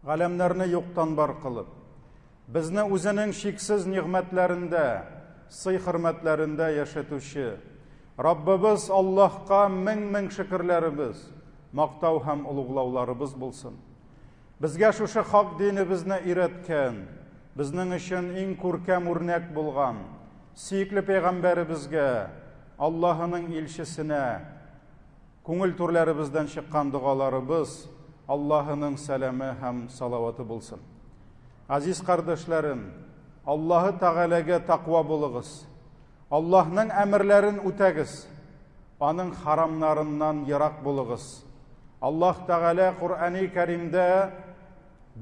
Галәмнәрне юктан бар кылып, безне үзенең чиксез нигъмәтләрендә, сый-хөрмәтләрендә яшәтүче Раббыбыз Аллаһка мең-мең шөкерләребез, мактау һәм олуглауларыбыз булсын. Безгә шушы хак динебезне өйрәткән, безнең өчен иң күркәм үрнәк булган сөекле пәйгамбәребезгә, Аллаһының илчесенә, Күңел түрләребездән чыккан догаларыбыз Аллаһының сәламе һәм салаваты булсын. Азиз кардәшләрем, Аллаһы Тәгаләгә таква булыгыз. Аллаһның әмерләрен үтәгез. Аның харамнарыннан ерак булыгыз. Аллаһ Тәгалә Коръәни Кәримдә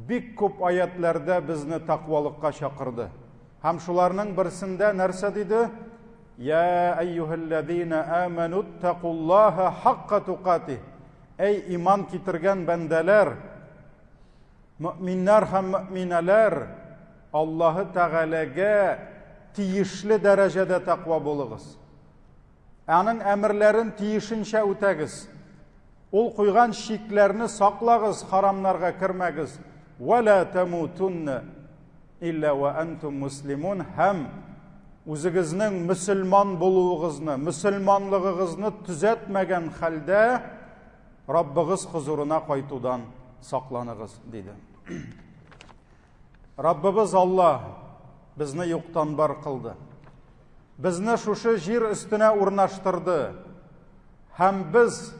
бик күп аятләрдә безне таквалыкка чакырды. Һәм шуларның берсендә нәрсә диде? Я әйюһәлләзина аману тақуллаһа хакка тукатих. Әй иман китергән бәндәләр, мөминнәр һәм мөминәләр, Аллаһы Тәгаләгә тиешле дәрәҗәдә тәкъва булыгыз. Аның әмерләрен тиешенчә үтәгез. Ул куйган чикләрне саклагыз, харамнарга кермәгез. Ва ла тамутунна илля ва антум муслимун һәм үзегезнең мөселман булуыгызны, мөселманлыгыгызны төзәтмәгән хәлдә Раббыгыз хозурына кайтудан сакланыгыз, диде. Раббыбыз Аллаһ безне юктан бар кылды. Безне шушы җир өстенә урнаштырды. Һәм без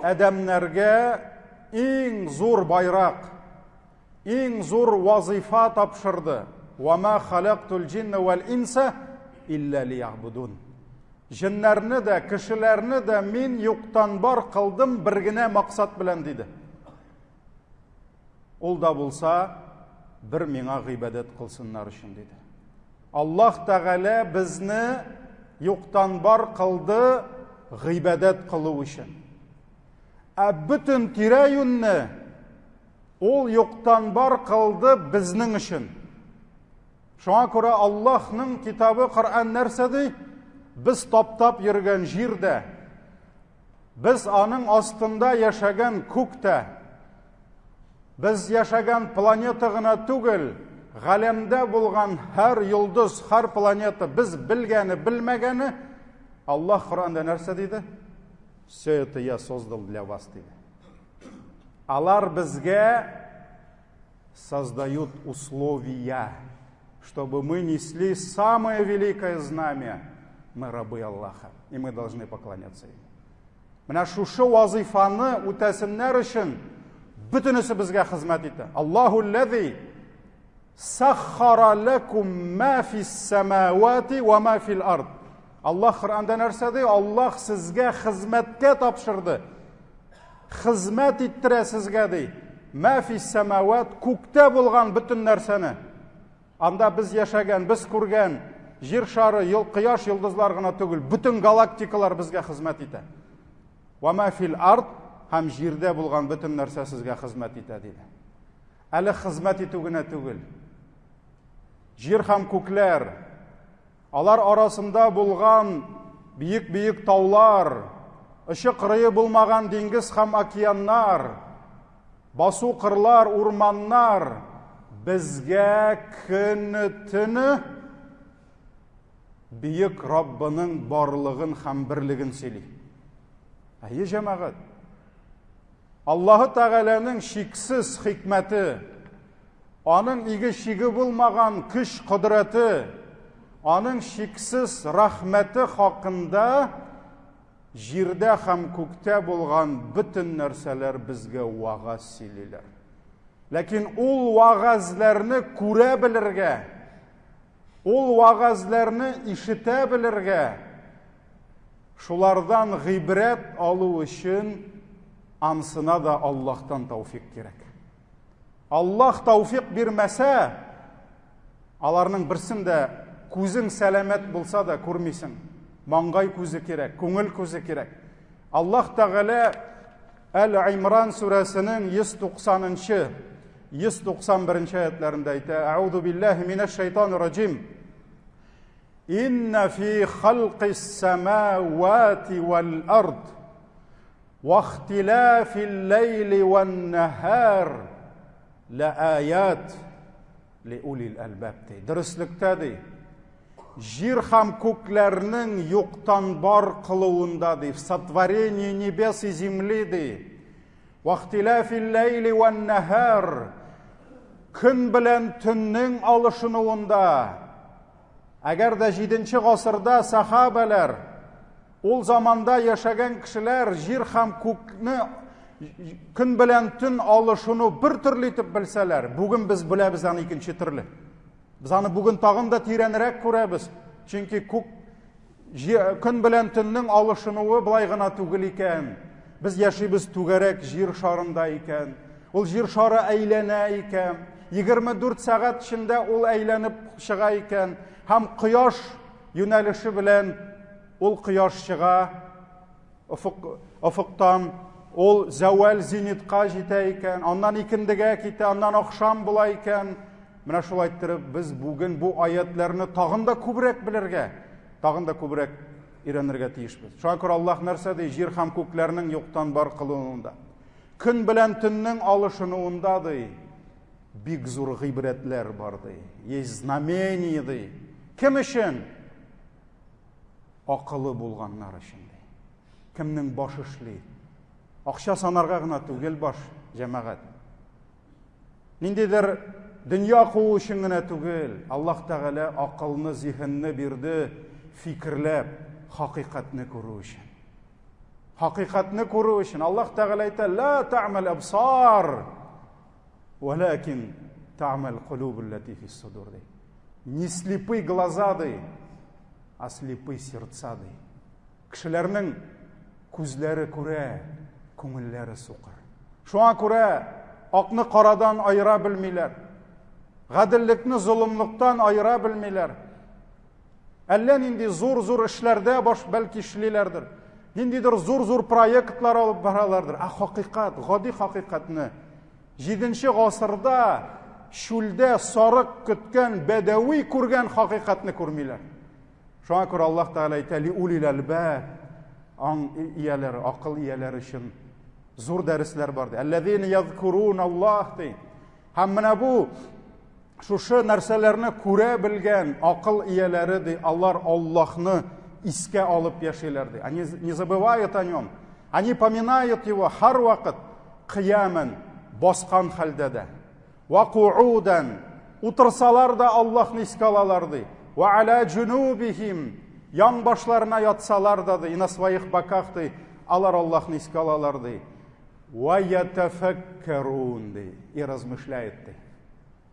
адәмнәргә иң зур байрак, иң зур вазифа тапшырды. Ва ма халактул җинна вал инса илля лиябудун. Җеннәрне дә, кешеләрне дә мин юктан бар кылдым бер генә максат белән, диде. Ул да булса, бер миңа гыйбадәт кылсыннар өчен, диде. Аллаһ Тәгалә безне юктан бар кылды гыйбадәт кылу өчен. Ә бөтен тирә-юньне ул юктан бар кылды безнең өчен. Шуңа күрә Аллаһның китабы Коръән нәрсә ди? Без таптап йөргән җирдә, без аның астында яшәгән күктә, Без яшәгән планета гына түгел, галәмдә булган һәр йолдыз, һәр планета, без белгәне, белмәгәне, Аллаһ Коръәндә нәрсә диде? Все это я создал для вас, диде. Алар безгә создают условия, чтобы мы несли самое великое знамя. Мы рабы Аллаха, и мы должны поклоняться ему. Менә шушы вазыйфаны үтәсеннәр өчен бөтенесе безгә хезмәт итә. Аллаһу ллази саххара лакум ма фис самавати ва ма фил ард. Аллаһ Коръәндә нәрсә ди? Аллаһ сезгә хезмәткә тапшырды. Хезмәт иттерә сезгә ди. Ма фис самават күктә булган бөтен нәрсәне. Анда без яшәгән, без күргән Җир шары, ел, кояш, йолдызлар гына түгел, бөтен галактикалар безгә хезмәт итә. Ва ма фил ард һәм җирдә булган бөтен нәрсә сезгә хезмәт итә диде. Әле хезмәт итү генә түгел. Җир һәм күкләр, алар арасында булган биек-биек таулар, очы-кырые булмаган диңгез һәм океаннар, Басу-кырлар, урманнар безгә көне-төне бөек Раббының барлыгын һәм берлеген сөйли. Әйе, җәмәгать. Аллаһы Тәгаләнең чиксез хикмәте, аның иге-чиге булмаган көч-кодрәте, аның чиксез рәхмәте хакында Җирдә һәм күктә булган бөтен нәрсәләр безгә вәгазь сөйлиләр. Ләкин ул вәгазьләрне күрә белергә, ул вәгазьләрне ишетә белергә, шулардан гыйбрәт алу өчен ансына да Аллаһтан тәүфик кирәк. Аллаһ тәүфик бирмәсә, аларның берсен дә күзең сәламәт булса да күрмисең. Маңгай күзе кирәк, күңел күзе кирәк. Аллаһ Тәгалә Әл-Имран сүрәсенең 190-нчы, 191-нче аятларында әйтә: Әгъузу биллаһи минәш шайтанир раҗим. Инна фи халқис самавати вал ард ва ихтилафил ләйли ван нахар. Ла аят ли улил әлбаб ди. Дөреслектә ди. Җир һәм күкләрнең юктан бар кылуында ди. В сотворении небес и земли ди. Вахтилафил ләйли ван нахар. Көн белән төннең алышынуында. Әгәр дә 7 гасырда сахабәләр Ул заманда яшәгән кешеләр җир һәм күкне көн белән төн алышыну бер төрле итеп белсәләр, бүген без беләбез аны икенче төрле. Без аны бүген тагын да тирәнрәк күрәбез. Чөнки күк көн белән төннең алышынуы былай гына түгел икән. Без яшибез түгәрәк җир шарында икән. Ул җир шары әйләнә икән. 24 сәгать эчендә ул әйләнеп чыга икән. Һәм кояш юнәлеше белән ул кояш чыга офык, офыктан, ул зәвәл зенитка җитә икән, аннан икендегә китә, аннан ахшам була икән. Менә шулай иттереп без бүген бу аятларны тагын да күбрәк белергә, тагын да күбрәк өйрәнергә тиешбез. Шуңа күрә Аллаһ нәрсә ди? Җир һәм күкләрнең юктан бар кылынуында. Көн белән төннең алышынуында ди. Бик зур гыйбрәтләр бар ди. Есть знамение ди. Кем өчен? Акылы булганнар өчен ди. Кемнең баш эшли? Акча санарга гына түгел баш, җәмәгать. Ниндидер дөнья куу өчен генә түгел. Аллаһ Тәгалә акылны, зиһенне бирде фикерләп, хакыйкатьне күрү өчен. Хакыйкатьне күрү өчен Аллаһ Тәгалә әйтә: "Ла та'мал абсар, валакин та'мал кулуб аллати фис судур" ди. Не слепы глаза ди, а слепы сердца ди. Кешеләрнең күзләре күрә, күңелләре сукыр. Шуңа күрә акны карадан аера белмиләр. Гаделлекне золымлыктан аера белмиләр. Әллә нинди зур-зур эшләрдә баш бәлки эшлиләрдер. Ниндидер зур-зур проектлар алып баралардыр. Ә хакыйкать, гади хакыйкатьне 7 гасырда чүлдә сарык көткән бәдәви күргән хакыйкатьне күрмиләр. Шуңа күрә Аллаһ Тәгалә әйтә, ли улил әлбәб, аң ияләре, акыл ияләре өчен зур дәресләр бар ди. Әлләзина язкурун Аллаһ ди. Һәм менә бу шушы нәрсәләрне күрә белгән акыл ияләре ди, алар Аллаһны искә алып яшиләр ди. Они не забывают о нем. Они поминают его һәрвакыт кыямен баскан хәлдә дә. Ва куудан утырсалар да Аллаһны искә алалар ди. Ва аля джунубихим яң башларына ятсалар да ди, и на своих боках ди, алар Аллаһны искә алалар ди. Ва ятафаккарун ди, и размышляют ди.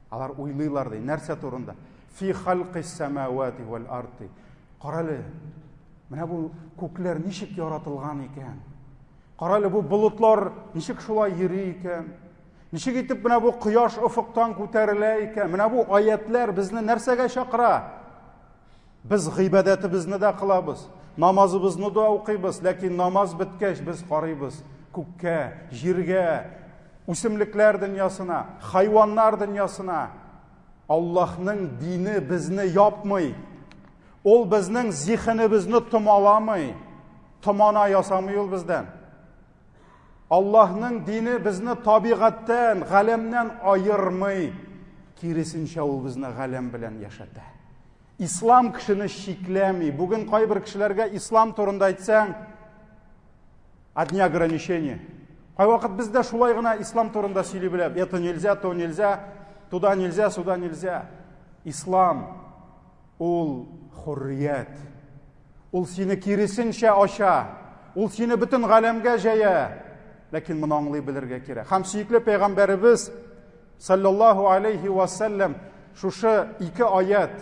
Алар уйлыйлар ди, нәрсә турында? Фи халқис самавати вал ард ди. Карале, менә бу күкләр ничек яратылган икән? Карале, бу болытлар ничек шулай йөри икән? Ничек итеп менә бу кояш офыктан күтәрелә икән? Менә бу аятлар безне нәрсәгә чакыра? Без гыйбадәтебезне дә кылабыз, намазыбызны да укыйбыз, ләкин намаз беткәч без карыйбыз күккә, җиргә, үсемлекләр дөньясына, хайваннар дөньясына. Аллаһның дине безне япмый. Ул безнең зиһенебезне томаламый. Томана ясамый ул бездән. Аллаһның дине безне табигатьтән, галәмнән аермый. Киресенчә, ул безне галәм белән яшәтә. Ислам кешене чикләми. Бүген кайбер кешеләргә ислам турында әйтсәң, одни ограничения. Кайвакыт без дә шулай гына ислам турында сөйли беләбез. Это нельзя, то нельзя, туда нельзя, сюда нельзя. Ислам ул хуррият. Ул сине киресенчә ача. Ул сине бөтен галәмгә җәя. Ләкин моны аңлый белергә кирәк. Һәм сөекле пәйгамбәребез саллаллаһу алейхи ва саллям шушы ике аят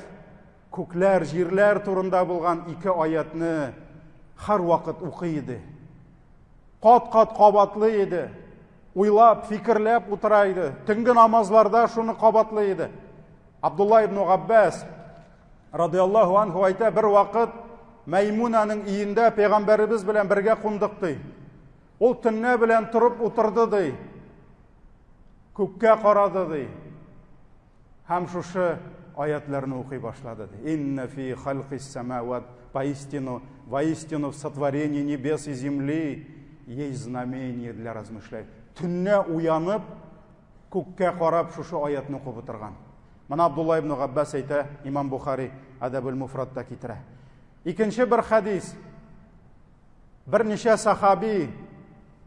күкләр, җирләр турында булган ике аятны һәрвакыт укый иде. Кат-кат кабатлый иде. Уйлап, фикерләп утыра иде. Төнге намазларда шуны кабатлый иде. Абдулла ибн Габбас радиаллаһу анху әйтә, бер вакыт Мәймунаның өендә пәйгамбәребез белән бергә кундык ди. Ул төннә белән торып утырды ди. Күккә карады ди. Һәм шушы аятларны укый башлады ди. Инна фи халқис самават поистину, воистину в сотворении небес и земли есть знамение для размышлений. Төннә уянып Күккә карап шушы аятны укып утырган. Моны Абдулла ибн Габбас әйтә, Имам Бухари Әдәбул Муфрадта китерә. Икенче бер хадис. Берничә сахаби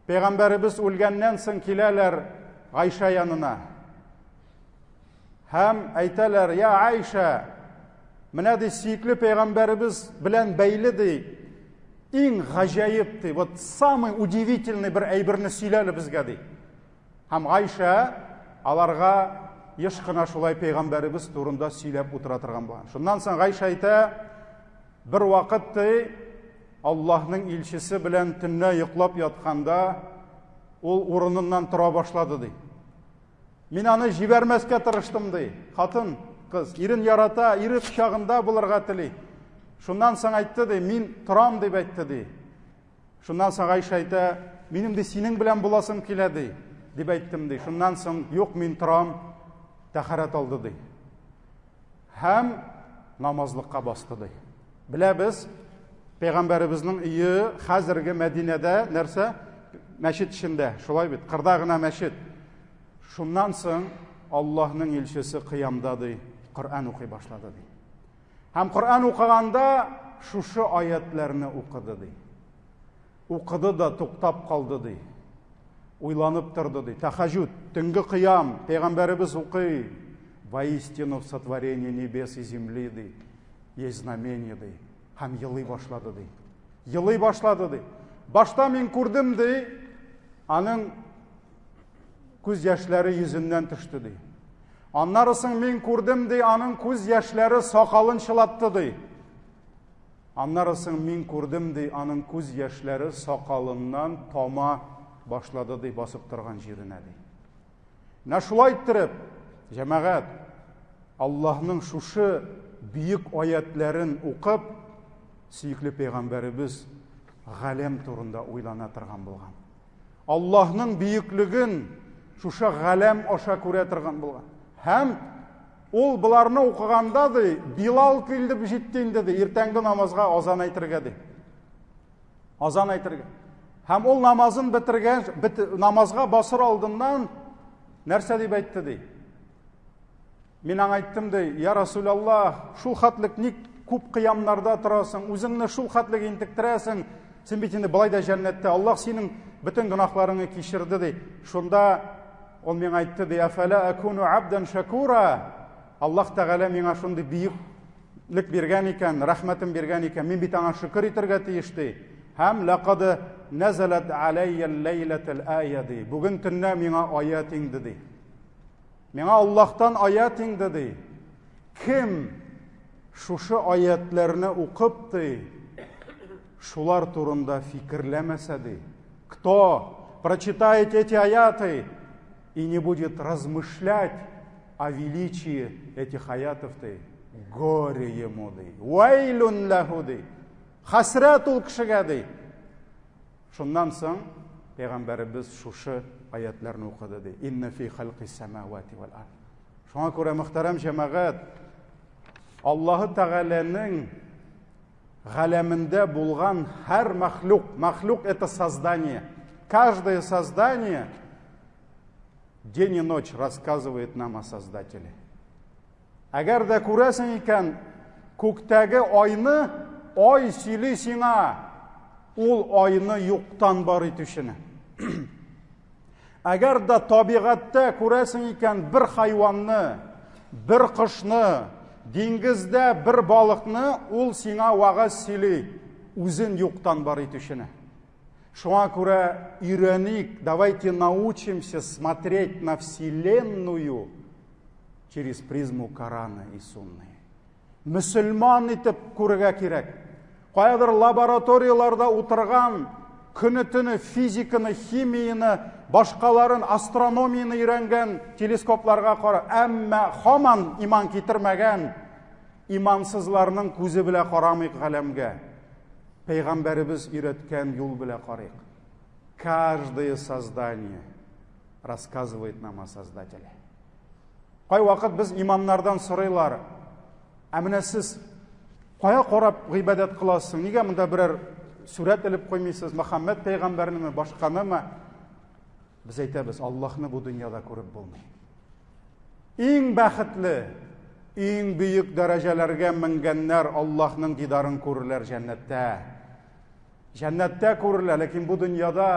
пәйгамбәребез үлгәннән соң киләләр Гайша янына. Һәм әйтәләр, я Айша, менә ди сөекле пәйгамбәребез белән бәйле ди, иң гаҗәеп ди, вот самый удивительный бер әйберне сөйлә әле безгә ди. Һәм Гайшә аларга еш кына шулай пәйгамбәребез турында сөйләп утыра торган булган. Шуннан соң Гайшә әйтә, бер вакыт ди, Аллаһның илчесе белән төнлә йоклап ятканда, ул урыныннан тора башлады ди. Мин аны җибәрмәскә тырыштым ди. Хатын, кыз, ирен ярата, ире кочагында булырга тели. Шуннан соң әйтте ди, мин торам дип әйтте ди. Шуннан соң Гайшә әйтә, минем ди синең белән буласым килә ди, дип әйттем ди. Шуннан соң юк, мин торам, тәхәрәт алды ди. Һәм намазлыкка басты ди. Беләбез, пәйгамбәребезнең өе хәзерге Мәдинәдә нәрсә? Мәчет эчендә, шулай бит, кырда гына мәчет. Шуннан соң Аллаһның илчесе кыямда ди, Коръән укый башлады ди. Һәм Коръән укыганда шушы аятларны укыды ди. Укыды да туктап калды ди. Уйланып торды ди. Тәхәҗүд, төнге кыям, пәйгамбәребез укый. Воистину в сотворении небес и земли ди. Есть знамение ди. Һәм елый башлады ди. Елый башлады ди. Башта мин күрдем ди. Аның күз яшьләре йөзеннән төште ди. Аннары соң мин күрдем ди, аның күз яшьләре сакалын чылатты ди. Аннары соң мин күрдем ди, аның күз яшьләре сакалыннан тама башлады ди, басып торган җиренә ди. Менә шулай иттереп, җәмәгать, Аллаһның шушы бөек аятләрен укып, сөекле пәйгамбәребез галәм турында уйлана торган булган. Аллаһның бөеклеген шушы галәм аша күрә торган булган. Һәм ул боларны укыганда ди, Билал килде җитте инде ди, иртәнге намазга азан әйтергә ди. Азан әйтергә. Һәм ул намазын бетергән, бет, намазга басыр алдыннан нәрсә дип әйтте ди? Мин аңа әйттем ди, я Расулаллах, шул хәтлек ник күп кыямнарда торасың, үзеңне шул хәтлек интектерәсең, син бит инде болай да җәннәттә, Аллаһ синең бөтен гөнаһларыңны кичерде ди. Шунда ул миңа әйтте ди, әфәлә акуну абдан шакура. Аллаһ Тәгалә миңа шундый бөеклек биргән икән, рәхмәтен биргән икән, мин бит аңа шөкер итәргә тиеш ди. Һәм лақад назалат алайя ләйләтел ая ди. Бүген төнлә миңа аят иңде ди. Миңа Аллаһтан аят иңде ди. Кем шушы аятларны укып ди, шулар турында фикерләмәсә ди. Кто прочитает эти аяты и не будет размышлять о величии этих аятов ди, горе ему ди. Вайлюн лаху ди. Хәсрәт ул кешегә ди. Шуннан соң пәйгамбәребез шушы аятларны укыды ди. Инна фи халқи самавати вал ард. Шуңа күрә мөхтәрәм җәмәгать, Аллаһы Тәгаләнең галәмендә булган һәр мәхлук, мәхлук это создание. Каждое создание день и ночь рассказывает нам о Создателе. Әгәр дә күрәсең икән, күктәге айны, ай сөйли сиңа, ул айны юктан бар итүчене. Әгәр дә табигатьтә күрәсең икән бер хайванны, бер кошны, диңгездә бер балыкны, ул сиңа вәгазь сөйли, үзен юктан бар итүчене. Шуңа күрә өйрәник, давайте научимся смотреть на Вселенную через призму Корана и Сунны. Мөселман итеп күрергә кирәк. Каядыр лабораторияләрдә утырган, көне-төне физиканы, химияне, башкаларын, астрономияне өйрәнгән телескопларга кара, әмма һаман иман китермәгән имансызларның күзе белә карамыйк галәмгә. Пәйгамбәребез өйрәткән юл белә карыйк. Каждое создание рассказывает нам о Создателе. Кайвакыт без имамнардан сорыйлар, ә менә сез кая карап гыйбадәт кыласың? Нигә монда берәр сурәт элеп куймыйсыз? Мөхәммәд пәйгамбәрнеме, башканымы? Без әйтәбез, Аллаһны бу дөньяда күреп булмый. Иң бәхетле, иң бөек дәрәҗәләргә менгәннәр Аллаһның дидарын күрерләр җәннәттә. Җәннәттә күрелә, ләкин бу дөньяда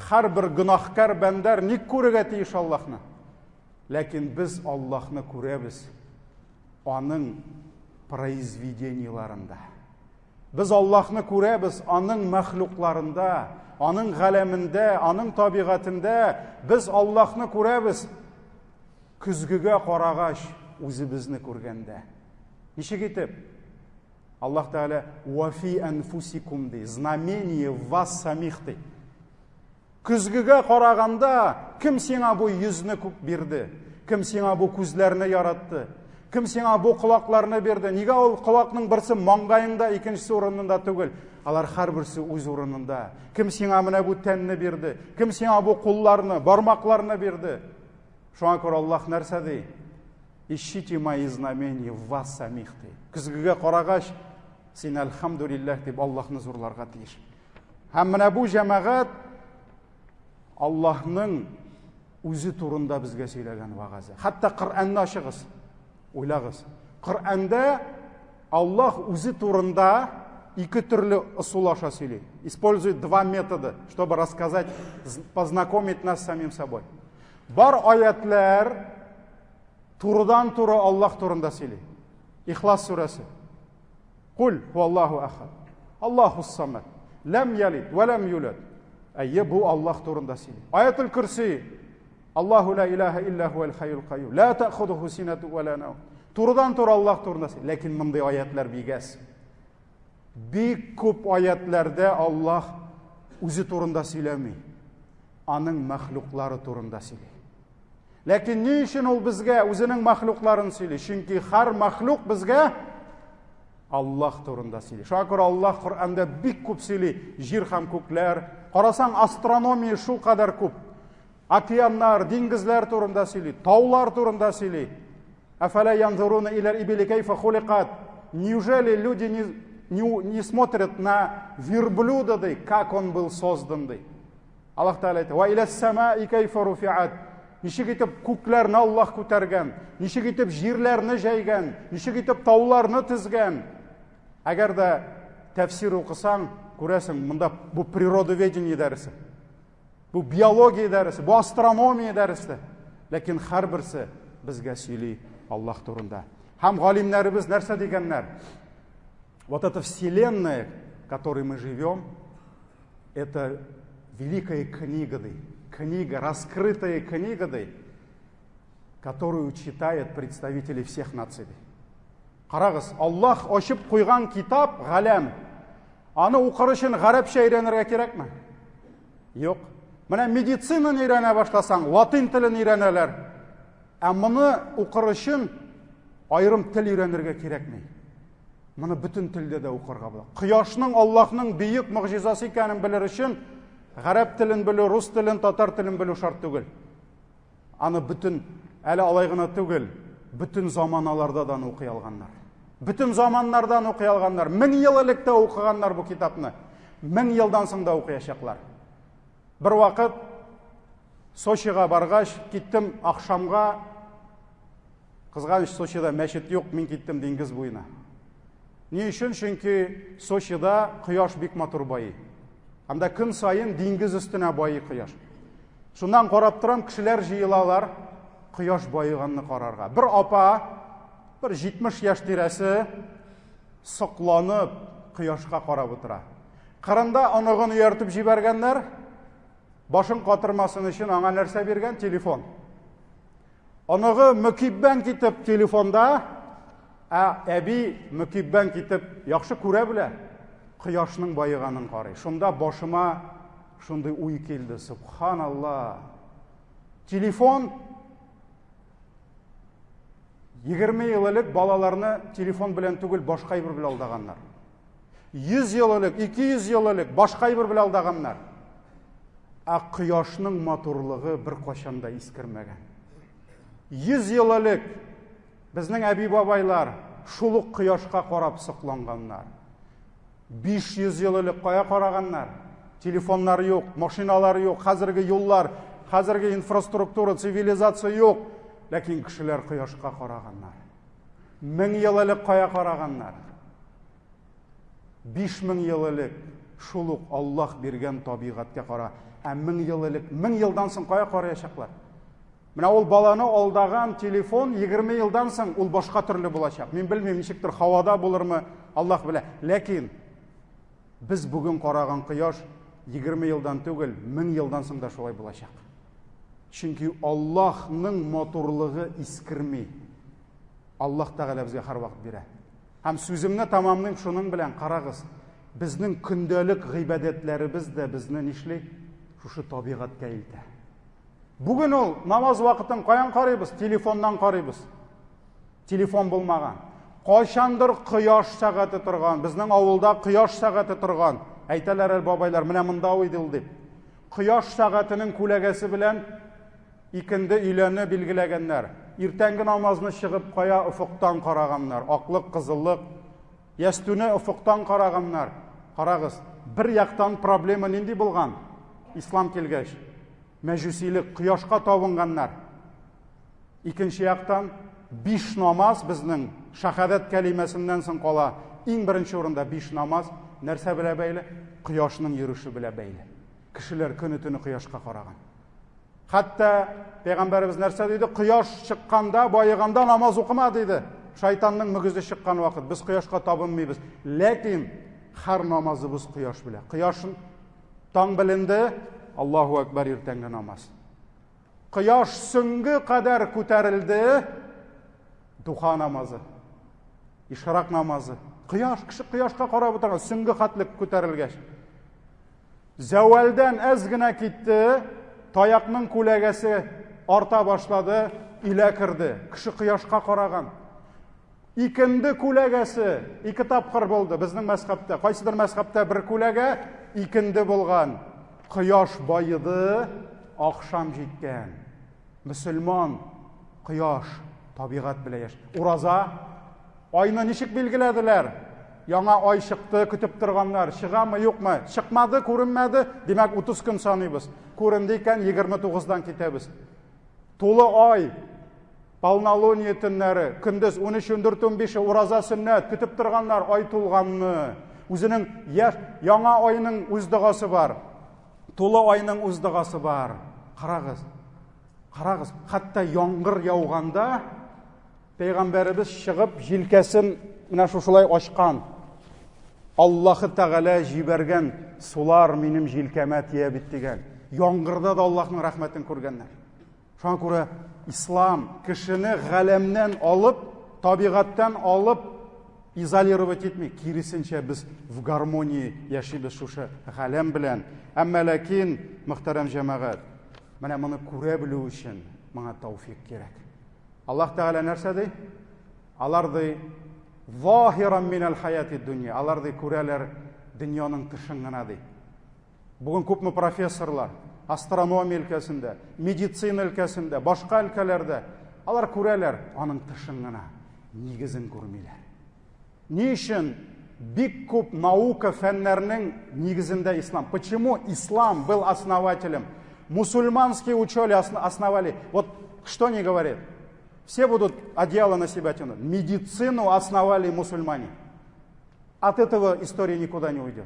һәрбер гөнаһкар бәндәр ник күрергә тиеш Аллаһны? Ләкин без Аллаһны күрәбез аның произведениеларында. Без Аллаһны күрәбез аның мәхлукларында, аның галәмендә, аның табигатендә. Без Аллаһны күрәбез көзгегә карагач, үзебезне күргәндә. Ничек итеп? Аллаһ Тәгалә «Ва фи анфусикум» ди, знамение в вас самих ди. Көзгегә караганда, кем сиңа бу йөзне күп бирде? Кем сиңа бу күзләрне яратты? Кем сиңа бу колакларны бирде? Нигә ул колакның берсе маңгаеңда, икенчесе урынында түгел? Алар һәрберсе үз урынында. Кем сиңа менә бу тәнне бирде? Кем сиңа бу кулларны, бармакларны бирде? Шуңа күрә Аллаһ нәрсә ди? Ищите мои знамения в вас самих ди. Көзгегә карагач, син әлхәмдүлилләһ дип Аллаһны зурларга тиеш. Һәм менә бу җәмәгать Аллаһның үзе турында безгә сөйләгән вәгазе. Хәтта Коръәнне ачыгыз, уйлагыз. Коръәндә Аллаһ үзе турында ике төрле ысул аша сөйли. Использует два метода, чтобы рассказать, познакомить нас с самим собой. Бар аятлар турыдан-туры Аллаһ турында сөйли. Ихлас сүрәсе. Кул хуаллаху ахад. Аллаху самад. Ләм ялид вә ләм юлад. Әйе, бу Аллаһ турында сөйли. Аятул Курси. Аллаху ла илаһа илля хуал хайюл кайюм. Ла та'худуху синату ва ла наум. Турыдан-туры Аллаһ турында сөйли. Ләкин мондый аятлар бигәс. Бик күп аятларда Аллаһ үзе турында сөйләми. Аның мәхлуклары турында сөйли. Ләкин ни өчен ул безгә үзенең мәхлукларын сөйли? Чөнки һәр мәхлук безгә Аллаһ турында сөйли. Шуңа күрә Аллаһ Коръәндә бик күп сөйли. Җир һәм күкләр. Карасаң, астрономия шул кадәр күп. Океаннар, диңгезләр турында сөйли, таулар турында сөйли. Афәлә янзуруна иля ибили кайфа хуликат. Неужели люди не, не, не смотрят на верблюда, ди, как он был создан, ди. Аллаһ Тәгалә әйтә: "Ва иля самаи кайфа руфиат". Ничек итеп күкләрне Аллаһ күтәргән, ничек итеп җирләрне җәйгән, ничек итеп тауларны тезгән. Әгәр дә тәфсир укысаң, күрәсең, монда бу природоведение дәресе. Бу биология дәресе, бу астрономия дәресе. Ләкин һәрберсе безгә сөйли Аллаһ турында. Һәм галимнәребез нәрсә дигәннәр? Вот эта вселенная, в которой мы живем, это великая книга, книга, раскрытая книга, которую читают представители всех наций. Карагыз, Аллаһ ачып куйган китап, галәм. Аны укыр өчен гарәпчә өйрәнергә кирәкме? Юк. Менә медицинаны өйрәнә башласаң, латин телен өйрәнәләр. Ә моны укыр өчен аерым тел өйрәнергә кирәкми. Моны бөтен телдә дә укырга була. Кояшның Аллаһның бөек могҗизасы икәнен белер өчен гарәп телен белү, рус телен, татар телен белү шарт түгел. Аны бөтен, әле алай гына түгел, бөтен заманаларда да укый алганнар. Бөтен заманнардан укый алганнар. Мең ел элек тә укыганнар бу китапны. Мең елдан соң да укыячаклар. Бер вакыт Сочига баргач, киттем ахшамга. Кызганыч, Сочида мәчет юк, мин киттем диңгез буена. Ни өчен? Чөнки Сочида кояш бик матур байый. Анда көн саен диңгез өстенә байый кояш. Шуннан карап торам, кешеләр җыелалар кояш баеганны карарга. Бер апа, бер 70 яшь тирәсе, сокланып кояшка карап утыра. Кырында оныгын ияртеп җибәргәннәр. Башын катырмасын өчен аңа нәрсә биргән? Телефон. Оныгы мөкиббән китеп телефонда, ә әби мөкиббән китеп яхшы күрә белә, кояшның баеганын карый. Шунда башыма шундый уй килде. Субханалла. Телефон 20 ел элек балаларны телефон белән түгел, башка әйбер белән алдаганнар. 100 ел элек, 200 ел элек башка әйбер белән алдаганнар. Ә кояшның матурлыгы беркайчан да искермәгән. 100 ел элек безнең әби-бабайлар шул ук кояшка карап сокланганнар. 500 ел элек кая караганнар? Телефоннар юк, машиналар юк, хәзерге юллар. Хәзерге инфраструктура, цивилизация юк. Ләкин кешеләр кояшка караганнар. 1000 ел элек кая караганнар? 5000 ел элек шул ук Аллаһ биргән табигатькә кара. Ә 1000 ел элек, 1000 елдан соң кая караячаклар? Менә ул баланы алдаган телефон 20 елдан соң ул башка төрле булачак. Мин белмим, ничектер һавада булырмы, Аллаһ белә. Ләкин без бүген караган кояш 20 елдан түгел, 1000 елдан соң да шулай булачак. Чөнки Аллаһның матурлыгы искерми. Аллаһ Тәгалә безгә һәрвакыт бирә. Һәм сүземне тәмамлыйм шуның белән, карагыз, безнең көндәлек гыйбадәтләребез дә безне нишли? Шушы табигатькә илтә. Бүген ул намаз вакытын каян карыйбыз? Телефоннан карыйбыз. Телефон булмаган. Кайчандыр кояш сәгате торган, безнең авылда кояш сәгате торган. Әйтәләр әле бабайлар, менә монда иде ул дип. Кояш сәгатенең күләгәсе белән икенде өйләне билгеләгәннәр. Иртәнге намазны чыгып кая офыктан караганнар. Аклык, кызыллык. Ястүне офыктан караганнар. Карагыз, бер яктан проблема нинди булган? Ислам килгәч, мәҗүсилек, кояшка табынганнар. Икенче яктан, биш намаз безнең шәһадәт кәлимәсеннән соң кала. Иң беренче урында биш намаз нәрсә белән бәйле? Кояшның йөреше белән бәйле. Кешеләр көне-төне кояшка караган. Хәтта пәйгамбәребез нәрсә диде? Кояш чыкканда, баеганда намаз укыма диде. Шайтанның мөгезе чыккан вакыт. Без кояшка табынмыйбыз. Ләкин һәр намазыбыз кояш белән. Кояш таң беленде, Аллаһу акбар иртәнге намаз. Кояш сөңге кадәр күтәрелде, духа намазы. Ишрак намазы. Кояш, кеше кояшка карап утырган, сөңге хәтлек күтәрелгәч. Зәвәлдән әз генә китте, таякның күләгәсе арта башлады, илә керде. Кеше кояшка караган. Икенде күләгәсе ике тапкыр булды безнең мәзхәбтә. Кайсыдыр мәзхәбтә бер күләгә, икенде булган. Кояш баеды, ахшам җиткән. Мөселман кояш, табигать белән яши. Ураза айны ничек билгеләделәр? Яңа ай чыкты, көтеп торганнар. Чыгамы, юкмы? Чыкмады, күренмәде. Димәк, 30 көн саныйбыз. Күренде икән, 29-дан китәбез. Тулы ай, полнолуние төннәре, көндез 13, 14, 15 ураза сөннәт, көтеп торганнар ай тулганны. Үзенең яшь, яңа айның үз догасы бар. Тулы айның үз догасы бар. Карагыз. Карагыз, хәтта яңгыр яуганда пәйгамбәребез чыгып җилкәсен менә шушылай ачкан. Аллаһы Тәгалә җибәргән сулар минем җилкәмә тия бит дигән. Яңгырда да Аллаһның рәхмәтен күргәннәр. Шуңа күрә ислам кешене галәмнән алып, табигатьтән алып изолировать итми. Киресенчә, без в гармонии яшибез шушы галәм белән. Әмма ләкин, мөхтәрәм җәмәгать, менә моны күрә белү өчен моңа тәүфик кирәк. Аллаһ Тәгалә нәрсә ди? Алар ди, заһиран минәл хаяти дөнья. Алар ди күрәләр дөньяның тышын гына ди. Бүген күпме профессорлар астрономия өлкәсендә, медицина өлкәсендә, башка өлкәләрдә алар күрәләр аның тышын гына, нигезен күрмиләр. Ни өчен бик күп наука фәннәрнең нигезендә ислам? Почему ислам был основателем? Мусульманские ученые основали. Вот что они говорят? Все будут одеяло на себя тянуть. Медицину основали мусульмане. От этого история никуда не уйдет.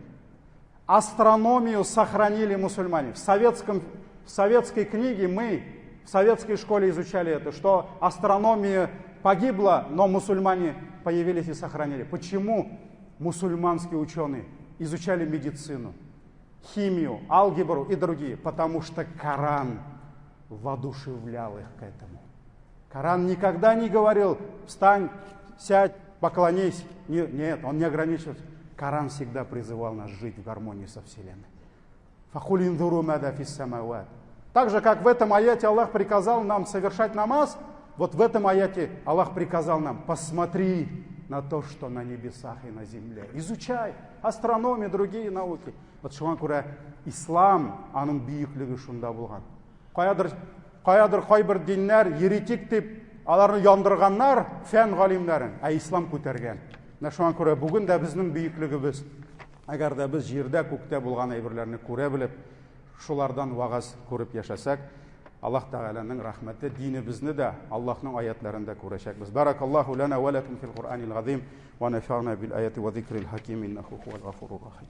Астрономию сохранили мусульмане. В, советском, в советской книге мы в советской школе изучали это, что астрономия погибла, но мусульмане появились и сохранили. Почему мусульманские ученые изучали медицину, химию, алгебру и другие? Потому что Коран воодушевлял их к этому. Коран никогда не говорил: встань, сядь, поклонись. Нет, он не ограничивался. Коран всегда призывал нас жить в гармонии со Вселенной. Так же, как в этом аяте Аллах приказал нам совершать намаз, вот в этом аяте Аллах приказал нам: посмотри на то, что на небесах и на земле. Изучай астрономию, другие науки. Вот шуңа күрә ислам аның бөеклеге шунда булган. Каядыр, каядыр кайбер диннәр еретик дип аларны яндырганнар фән галимнәрен, ә ислам күтәргән. Менә шуңа күрә бүген дә безнең бөеклегебез, әгәр дә без җирдә, күктә булган әйберләрне күрә белеп, шулардан вагаз күреп яшәсәк, Аллаһ Тәгаләнең рәхмәте динебезне дә Аллаһның аятләрендә күрәчәкбез. Баракаллаһу лана ва лакум фил Куръанил газим ва нафa'на бил аяти ва зикрил хаким иннаху хуал гафурур рахим.